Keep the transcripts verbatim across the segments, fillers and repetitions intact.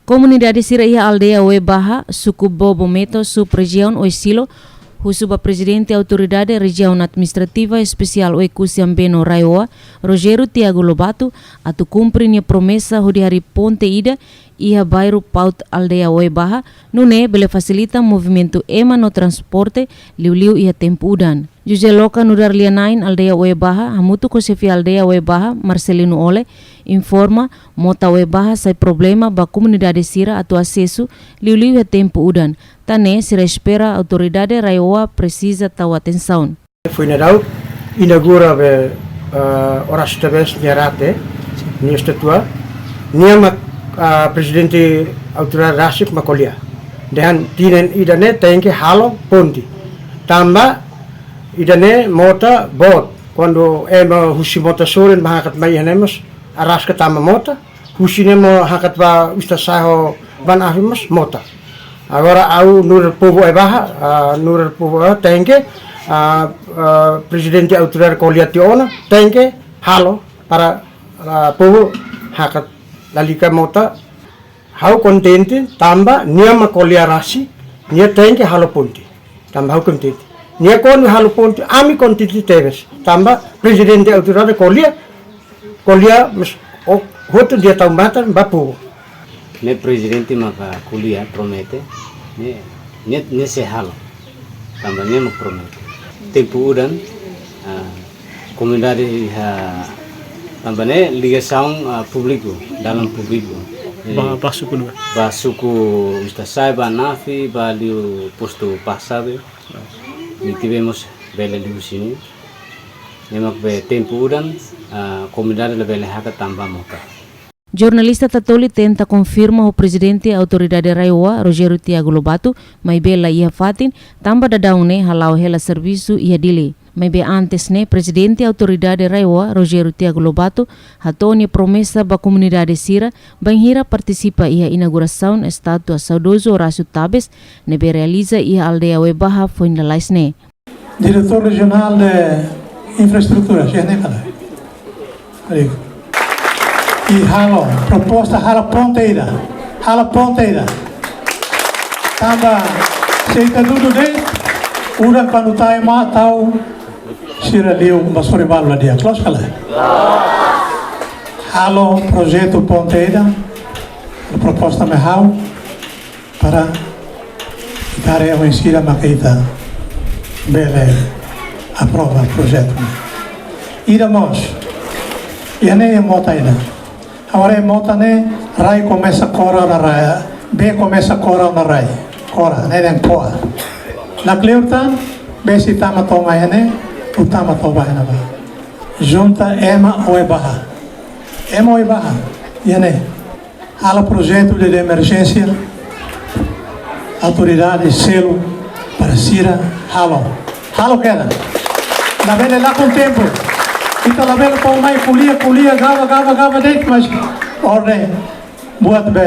Komunidade sira iha aldeia Oe Baha, suku Bobometo, sub-rejiaun Oesilo, husu ba Prezidente Autoridade Rejiaun Administrativa Espesiál Oekusi Ambeno RAEOA, Rogério Tiago Lobato, atu kumpre nia promesa hodi harii ponte ida iha bairru Paut, aldeia Oe Baha, nune'e bele fasilita movimentu ema no transporte, liuliu iha tempu udan. José Loca, nu'udar lia-na'in aldeia Oe Baha, hamutuk ho xefe aldeia Oe Baha, Marcelino Ole, informa, mota Oe Baha sai problema ba komunidade sira atu asesu, liuliu iha tempu udan. Tan ne'e sira espera autoridade RAEOA presiza tau atensaun. Foin daudauk inaugura be, eh, Horácio Tavares nia rate, nia estátua, nia mak, ah, prezidente autoridade rasik mak ko'alia. Dehan tinan ida-ne'e tenke halo ponte. Tanba ida-ne'e mota boot. Kuandu ema husi mota sorin bá hakat mai iha ne'e mós araska tama mota. Husi ne'e mós hakat ba Usta Sai ho Ban Afi mós mota. Agora ha'u nu'udar povu Oe Baha, ah, nu'udar povu Oe Baha tenke, ah, ah, prezidente autoridade ko'alia tiha ona, tenke halo para, ah, povu hakat lalika mota. Ha'u kontente, tanba nia mak ko'alia rasik, nia tenke halo ponte. Tanba ha'u kontente. Nia kuandu halo ponte, ami kontente tebes. Tanba prezidente autoridade ko'alia, ko'alia mós, o, hotu nia tau matan ba povu. Ne'e prezidente maka ko'alia promete, ne'e, ne'e, ne'e sei halo. Tanba nia mak promete. Tempu udan, ah, komunidade iha, tanba ne'e ligasaun, ah, públiku, dalan públiku. Eh, ba, ba suku ne'ebé? Ba suku Usta Sai, Ban Afi, ba liu postu Pasa be. Ne'e ita bele mós bele liu husi ne'e. Ne'e mak be tempu udan, ah, komunidade labele hakat tama mota. Jornalista Tatoli tenta konfirma ho Prezidente Autoridade RAEOA, Rogério Tiago Lobato, maibé la iha fatin, tanba daudaun ne'e hala'o hela servisu iha Dili. Maibé antes ne'e, Prezidente Autoridade RAEOA, Rogério Tiago Lobato, hato'o nia promesa ba komunidade sira, bainhira partisipa iha inaugurasaun estátua saudozu Horácio Tavares, ne'ebé realiza iha aldeia Oe Baha foin lalais ne'e. Diretór Rejionál de Infraestruturas, iha ne'e ka lae? Di'ak. I halo, proposta halo ponte ida. Halo ponte ida. Tanba, se ita dudu de'it, udan kuandu tau ema tau, sira liu ba sorin balu la di'ak. Loos ka lae? Halo projetu ponte ida, proposta mai ha'u, para ita haree oinsá mak ita bele aprova projetu ne'e. Ida mós, iha ne'e iha mota ida. Agora iha mota ne'e, rai komesa kora ona rai, bee komesa kora ona rai, kora, ne'e dehan ko'a. Lakleur tan, bee sei tama to'o mai iha ne'e, ou tama to'o ba iha ne'ebá. Junta ema Oe Baha. Ema Oe Baha, iha ne'e. Halo projetu de, de emerjénsia, autoridade selu para sira halo. Halo kedas. Labele lakon tempu. Ita labele fó mai ko'alia, ko'alia, gaba, gaba, gaba de'it, mas orden buat be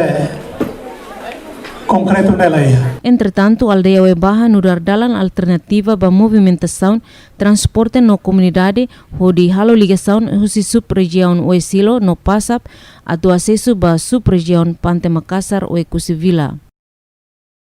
konkretu ne'e la iha. Entretantu, aldeia Oe Baha nu'udar dalan alternativa ba movimentasaun, transporte no komunidade, hodi halo ligasaun husi sub-rejiaun Oesilo no Pasap, atu asesu ba sub-rejiaun Pante Makasar Oekusi Vila.